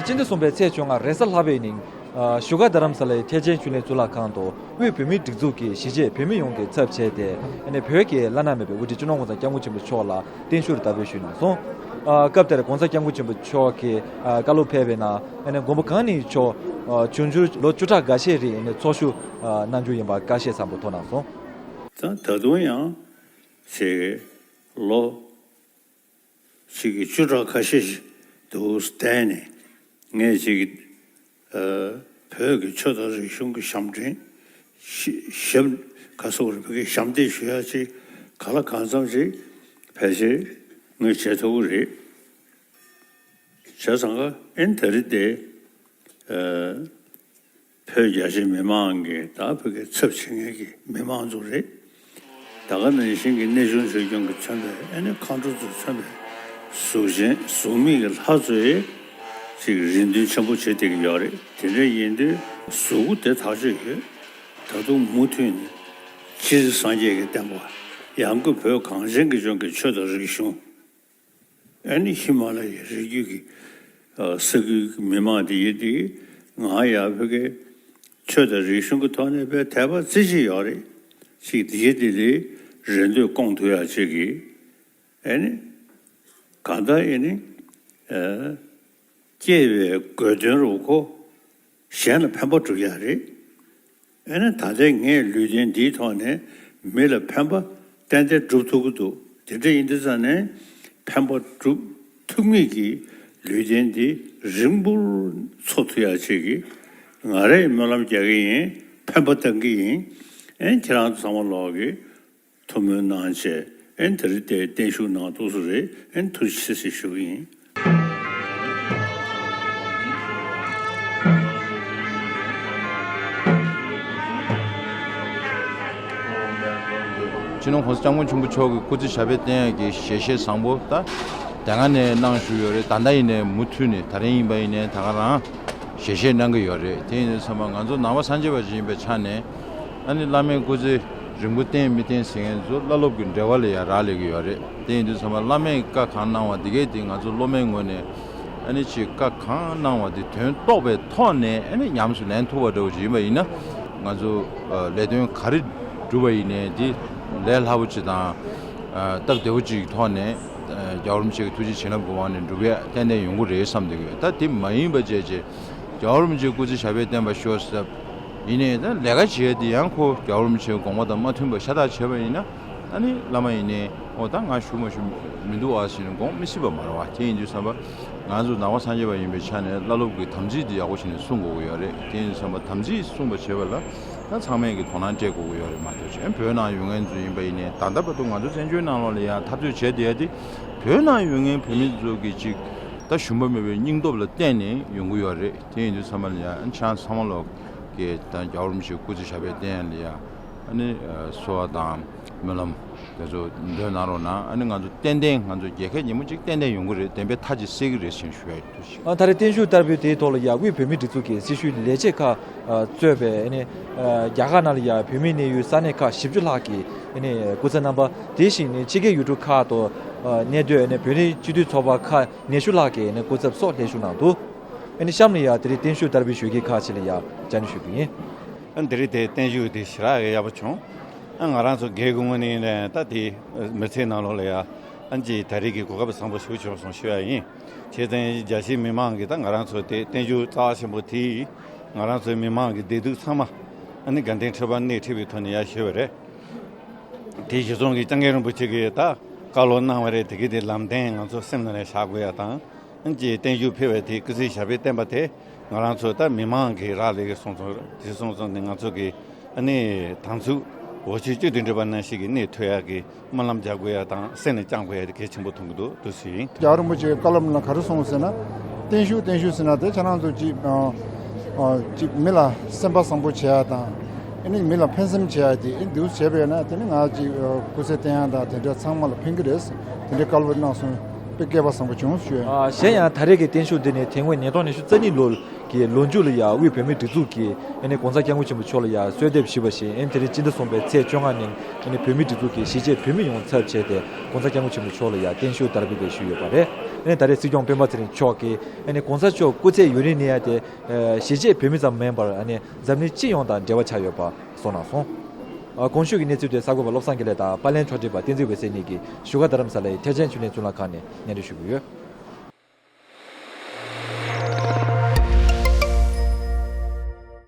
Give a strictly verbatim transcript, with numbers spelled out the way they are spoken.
སྤྱི་ཟླ་གསུམ་པའི་ཚེས་བཅོ་ལྔ་རེས་གཟའ་ལྷག་པའི་ཉིན། ཨ། བཞུགས་སྒར་རྡ་རམ་ས་ལའི་ཐེག་ཆེན་ཆོས་གླིང་གཙུག་ལག་ཁང་དུ་དབུས་བོད་མིའི་སྒྲིག་འཛུགས་ཀྱི་གཞིས་བྱེས་བོད་མི་ཡོངས་ཀྱི་ཚབ་བྱས་ཏེ། ཨ་ནི་བོད་ཀྱི་བླ་ན་མེད་པའི་དབུ་ཁྲིད་སྤྱི་ནོར་༸གོང་ས་༸སྐྱབས་མགོན་ཆེན་པོ་མཆོག་ལ་བརྟན་བཞུགས་དར་སྤེལ་ཞུས་གནང་སོང་། ཨ། སྐབས་དེར་༸གོང་ས་༸སྐྱབས་མགོན་ཆེན་པོ་མཆོག་གིས། ཨ། བཀའ་སློབ་ཕེབས་པའི་ནང་། ཨ་ནི་མགོན་པོ་གང་ཉིད་མཆོག་ཨ། འབྱུང་འགྱུར་ལོ་བཅུ་ཕྲག་འགའ་ཤས་རིང་ཨ་ནི་ཚོགས་ཞུགས་ཨ། གནང་རྒྱུ་ཡིན་པ་བཀའ་བཤད་བཟང་པོ་ཐོབ་གནང་སོང་། ད་ད་དུང་ཡང་ཞིག་ལོ་ཞིག་གི་བཅུ་ཕྲག་ཁ་ཤས་ཤིག་འདུག་བསྡད་ནས། ངས་ཅིག་ཨ། བོད་ཀྱི་ཆོས་དང་རིག་གཞུང་གི་ཞབས་འདྲེན་ཞབས་ག་སོགས་རིག་པའི་ཞབས་འདེགས་ཞུ་ཡ་ཅིག་ག་ལ་གང་འཚམ་ཅིག་ཕལ་ཆེར་ངས་བྱེད་ཐུབ་ཀྱི་རེད། བྱས་ཙང་ཀ་ཨེན་ད་རེས་དེ་ཨ། བོད་རྒྱ་ཆེ་མི་མང་གི་ད་བོད་ཀྱི་ཚབ་བྱེད་མཁན་གྱི་མི་མང་ཚོ་རེད། ད་ག་ནང་བཞིན་གྱི་གནས་ཆུང་ཆོས་སྐྱོང་གིས་མཚོན་པའི་ཨ་ནི་མཁའ་འགྲོ་ཚོས་མཚོན་པའི་གཟུགས་ཅན་གཟུགས་མེད་ཀྱི་ལྷ་ཚོའི་ཅིག་རེ་འདུན་ཆེན་པོ་བྱེད་བསྡད་ཀྱི་ཡོད་རེད། དེ་འདྲ་ཡིན་དུས་གཟུགས་པོ་དེ་ཐག་ཆོད་ཡོད། ད་དུང་མུ་མཐུད་ནས་སྤྱིར་སངས་རྒྱས་ཀྱི་བསྟན་པ་ཡང་སྒོས་བོད་གངས་ཅན་གྱི་ལྗོངས་ཀྱི་ཆོས་དང་རིག་གཞུང་། ཨ་ནི་ཧི་མ་ལ་ཡའི་རི་རྒྱུད་ཀྱི་ས་ཁུལ་གྱི་མི་མང་དེ་ཡིན་དེ། ང་ཡང་བོད་ཀྱི་ཆོས་དང་རིག་གཞུང་གི་ཐོག་ནས་དཔེ་དད་པ་རྩེ་གཅིག་ཡོད་རེད། ཅིག་དེ་ཡིན་དེ་ལས་རེ་འདོད་སྐོང་ཐུབ་ཡག་ཅིག་གི། ཨ་ནི་གང་ལྟར་ཨ་ནི་སྐྱེ་བའི་དགོས་དོན་རུ་ཁོ། གཞན་ལ་ཕན་པ་སྒྲུབ་ཡག་རེད། ཨ་ནི་ད་ལྟའི་ངའི་ལུས་རྟེན་འདིའི་ཐོག་ནས་མི་ལ་ཕན་པ་ཏན་ཏན་སྒྲུབ་ཐུབ་ཀྱི་འདུག་དེ་འདྲ་ཡིན་དུས་ཙང་ནས་ཕན་པ་སྒྲུབ་ཐུབ་མཁན་གྱི་ལུས་རྟེན་འདི་རིང་པོར་འཚོ་ཐུབ་ཡག་ཅིག་གི་ང་རས་སྨོན་ལམ་རྒྱག་གི་ཡིན། ཕན་པ་བཏང་གི་ཡིན། ཨ་ནི་ཁྱེད་རང་ཚོ་ཚང་མ་ལོག་གི་ཐུགས་སྨོན་གནང་བྱས། ཨེ་དེ་རིང་དེ་བརྟན་བཞུགས་གནང་ཐུབ་སོང་རེད། ཨེ་ཐུགས་རྗེ་ཆེ་ཞེས་ཞུ་གི་ཡིན། སྤྱི་ནོར་༸གོང་ས་༸སྐྱབས་མགོན་ཆེན་པོ་མཆོག་གི་སྐུ་ཚེ་ཞབས་པད་བརྟན་ཡག་གི་ཞལ་བཞེས་བཟང་པོ་ད་དེ་སྔ་ནས་གནང་བཞུགས་ཡོད་རེད། ད་ལྟ་ཡིན་ནའི་མུ་མཐུད་ནས་ད་རིང་ཡིན་པ་ཡིན་ནའི་ད་ག་རང་ཞལ་བཞེས་གནང་གི་ཡོད་རེད། དེ་ཡིན་དུས་ཙམ་པ་ང་ཚོ་ནང་པ་སངས་རྒྱས་པ་ཞིག་ཡིན་པའི་ཆ་ནས། ཨ་ནི་བླ་མའི་སྐུ་ཚེ་རིང་པོ་བརྟན་མི་བརྟན་ཟེར་མཁན་ཚོ་བླ་སློབ་ཀྱི་འབྲེལ་བ་ལ་ཡང་རག་ལས་ཀྱི་ཡོད་རེད། དེ་ཡིན་དུས་ཙམ་པ་བླ་མས་བཀའ་གང་གནང་བ་དེ་གས་དེ་ང་ཚོ་སློབ་མའི་ངོས་ནས་ཨ་ནི་ཅིག་བཀའ་གང་གནང་བ་དེ་དོན་རྟོགས་པའི་ཐོག་ནས་ཨ་ནི་ཉམས་སུ་ལེན་ཐུབ་པ་འདྲ་བོ་ཅིག་ཡིན་པ་ཡིན་ན། ང་ཚོ་ལས་དོན་ག་རེ་བསྒྲུབས་པ་ཡིན་ནའི་དེ་ལས་སླ་པོ་ཅིག་དང་སྟབས་བདེ་པོ་ཅིག་གི་ཐོག་ནས་རྒྱལ་བ་རིན་པོ་ཆེ་གི་ཐུགས་རྗེ་བྱིན་རླབས་ཀྱི་དབང་ནས་འགྲུབ་ཡ་ཏན་ཏན་ཡོང་གི་རེད་བསམ་བསྡད་ཀྱི་ཡོད། ད་དེ་མ་ཡིན་པ་བྱས་རྗེས། རྒྱལ་བ་རིན་པོ་ཆེའི་སྐུ་ཚེ་ཞབས་པད་བརྟན་པར་ཤོག་ཟེར། ཡིན་ནའི་ད་ལས་ཀ་བྱེད་ཡ་དེ་ཡང་ཁོ་རྒྱལ་བ་རིན་པོ་ཆེའི་དགོངས་པ་དང་མ་མཐུན་པ་ཤ་སྟག་བྱས་པ་ཡིན་ན། ཨ་ནི་བླ་མ་ཡིན་ནའི་ཨོ་ད་ང་ཞུ་མ་ཞུ་མི་འདུག་ཨ་ཟེར་ནས་དགོངས་མི་སྲིད་པ་མ་རེད་བ། དེ་ཡིན་དུས་ཙམ་པ་ང་ཚོ་ནང་པ་སངས་རྒྱས་པ་ཡིན་པའི་ཆ་ནས་བླ་སློབ་ཀྱི་དམ་ཚིག་དེ་ཡག་པོ་བྱས་ནས་སྲུང་དགོས་ཀྱི་ཡོད་རེད། དེ་ཡིན་དུས་ཙམ་པ་དམ་ཚིག་སྲུང་བ་བྱེད་པ་ལ་ད་ཚང་མས་ཀྱི་དོ་སྣང་སྤྲད་དགོས་ཀྱི་ཡོད་རེད་མ་གཏོགས། གཞན་བོད་ནང་ཡོད་མཁན་ཚོ་ཡིན་པ་ཡིན་ནའི་ད་ལྟ་བར་དུ་ང་ཚོ་བཙན་བྱོལ་ནང་ལོགས་ལ་ཡང་འཐབ་རྩོད་བྱས་བསྡད་ཡ་དེ་བོད་ནང་ཡོད་མཁན་བོད་མི་ཚོ་གི་ཅིག་ད་ཞུམ་པ་མེད་པའི་སྙིང་སྟོབས་ལ་བརྟེན་ནས་ཡོང་གི་ཡོད་རེད། དེ་ཡིན་དུས་ཚང་མ་ལ་ཡང་ཆང་ཚང་མ་ལོག་གི་དང་རྒྱལ་བ་རིན་པོ་ཆེའི་སྐུ་ཚེ་ཞབས་པད་བརྟན་ལ་ཡང་ཨ་ནི་གསོལ་བ་དང་སྨོན་ལམ་དེ་ཚོ་འདོན་གནང་རོགས་གནང་། ཨ་ནི་ང་ཚོ་ཏན་ཏན་ང་ཚོ་རྒྱལ་ཁབ་ཉིན་མོ་གཅིག་ཏན་ཏན་ཡོང་གི་རེད། བདེན་པའི་མཐའ་ཅིག་གསལ་གི་རེད་ཞེས་ཞུ་ཡ་ཡིན། ཐུགས་རྗེ་ཆེ། ཨ། ད་རེས་བརྟན་བཞུགས་བསྟར་འབུལ་དེའི་ཐོག་ལ་ཡང་དབུས་བོད་མིའི་སྒྲིག་འཛུགས་ཀྱི་སྲི་ཞུའི་ལས་བྱེད་ཁག་གཙོས་པའི་ཨ་ནི་རྒྱ་གར་ནང་ལ་ཡང་བོད་མིའི་གནས་ཡུལ་ས་གནས་ཁག་བཞི་བཅུ་ལྷག་གི་ཨ་ནི་སྐུ་ཚབ་རྣམ་པ། དེ་བཞིན་ནི་ཕྱི་རྒྱལ་ཡུལ་གྲུ་ཁག་ཏུ་གནས་སྡོད་ཨ་ནི་བོད་རིགས་སྤྱི་མཐུན་ཚོགས་པ་ཁག་ཉི་ཤུ་ལྷག་གིས་ནི་སྐུ་ཚབ་སོགས་ལྷན་ཞུགས་གནང་འདུག་ཨ་ནི་གཤམ་ལ་ཡང་དེ་རིང་བརྟན་བཞུགས་བསྟར་འབུལ་ཞུ་མཁན་ཁག་ཅིག་ལ་ཡང་བཅར་འདྲི་ཞུ་རྒྱུ་ཡིན། ཨ་ནི་དེ་རིང་དེ་བརྟན་བཞུགས་དེ་ཞེ་དྲག་གི་ཡག་པོ་བྱུང་། ཨ། ང་རང་ཚོ་སྒེར་གྱི་ངོས་ནས་ཡིན་ནའི་ད་དེ་མི་ཚེ་ནང་ལོགས་ལ་ཡང་ཨ་ཅིག་ད་རེས་ཀྱི་གོ་སྐབས་བཟང་པོ་ཞིག་བྱུང་སོང་ཞུ་ཡ་ཡིན། བྱས་ཙང་རྒྱ་ཆེའི་མི་མང་གིས་ད་ང་རང་ཚོ་དེ་བརྟན་བཞུགས་རྩ་བ་ཆེན་པོ་དེ་ང་རང་ཚོའི་མི་མང་གི་བདེ་སྡུག་ཚང་མ་ཨ་ནི་དགའ་ལྡན་ཁྲི་པ་སྣེ་ཁྲིད་པའི་ཐོག་ནས་ཡར་ཞུས་པ་རེད། དེ་གཞི་བཟུང་གིས་སྐྱབས་མགོན་རིན་པོ་ཆེ་གིས་ད་བཀའ་སློབ་གནང་བ་རེད། དེ་གི་དེ་ལམ་སྟོན་ང་ཚོ་སེམས་ནང་ལ་བཞག་དགོས་ཡ་དང་། ཨ་ནི་བརྟན་བཞུགས་ཕེབས་པའི་དེ་སྐུ་ཚེ་ཞབས་པད་བརྟན་པ་དེ་ང་རང་ཚོ་ད་མི་མང་གིས་རག་ལས་ཀྱི་སོང་ཙང་། དེ་སོང་ཙང་ནི་ང་ཚོ་གི་ཨ་ནི་དམ་ཚིག་འོ་ཆུ་བཅུད་དུ་འདྲེས་པ་ནང་བཞིན་གྱི་གནས་ཐུབ་ཡག་གི་སྨོན་ལམ་རྒྱག་དགོས་ཡ་དང་སེམས་ནས་བཅངས་དགོས་ཡ་དེ་གལ་ཆེན་པོ་མཐོང་གི་འདུག་འདུག་ཟེར་ཡིན། རྒྱལ་བ་རིན་པོ་ཆེའི་བཀའ་སློབ་ནང་ག་རེ་གསུངས་ཟེར་ན། བརྟན་བཞུགས་བརྟན་བཞུགས་ཟེར་ན་དེ་ཁྱེད་རང་ཚོ་ཅིག་ཨ་ཨ་ཅིག་མི་ལ་སེམས་པ་བཟང་པོ་བྱེད་ཡ་དང་། ཨ་ནི་མི་ལ་ཕན་སེམས་བྱེད་ཡ་དེ་ཨ་འདུག་བྱས་པས་ན་དེ་ནི་ང་ཅིག་ཨ་སྐུ་ཚེ་བརྟན་ཡ་དང་དེ་འདྲ་ཚང་མ་ལ་ཕན་གི་རེད། དེ་འདྲའི་བཀའ་སློབ་གནང་སོང་། དཔེ་སྐལ་པ་བཟང་པོ་བྱུང་ཞུ་ཡ་ཡིན། ཨ། གཞན་ཡང་ད་རེས་ཀྱི་བརྟན་བཞུགས་འདི་ནི་དེ་སྔོན་ཉིས་སྟོང་ཉི་ཤུ་རྩ་གཉིས་ལོར་ གི་ལོ་མཇུག་ལ་ཡ་དབུས་བོད་མིའི་སྒྲིག་འཛུགས་ཀྱིས་ཨ་ནི་༸གོང་ས་༸སྐྱབས་མགོན་ཆེན་པོ་མཆོག་ལ་ཡ་གསོལ་འདེབས་ཞུས་པ་བཞིན། ཨ་ནི་དེ་རིང་སྤྱི་ཟླ་གསུམ་པའི་ཚེས་བཅོ་ལྔ་ཉིན་ཨ་ནི་བོད་མིའི་སྒྲིག་འཛུགས་ཀྱི་གཞིས་བྱེས་བོད་མི་ཡོངས་ཚབ་བྱས་ཏེ་༸གོང་ས་༸སྐྱབས་མགོན་ཆེན་པོ་མཆོག་ལ་ཡ་བརྟན་བཞུགས་དར་སྤེལ་དེ་ཞུས་ཡོད་པ་རེད། ཨ་ནི་ད་རེས་སྲིད་སྐྱོང་སྤེན་པ་ཚེ་རིང་མཆོག་གིས་ཨ་ནི་༸གོང་ས་མཆོག་སྐུ་ཚེ་ཡུན་རིང་གནས་ཡ་དེ་གཞིས་བྱེས་བོད་མི་ཙམ་མིན་པར་ཨ་ནི་འཛམ་གླིང་སྤྱི་ཡོངས་དང་འབྲེལ་བ་ཆགས་ཡོད་པ་གསུངས་གནང་སོང་། ཨ། གོང་ཞུས་ཀྱི་གནས་ཚུལ་དེ་གསར་འགོད་པ་བློ་བཟང་དགེ་ལེགས་དང་པར་ལེན་ཕྱོགས་སྒྲིག་པ་བསྟན་འཛིན་འོད་ཟེར་གཉིས་ཀྱིས་བཞུགས་སྒར་རྡ་རམ་ས་ལའི་ཐེག་ཆེན་ཆོས་གླིང་གཙུག་ལག་ཁང་ནས་སྙན་སྒྲོན་ཞུ་གི་ཡོད།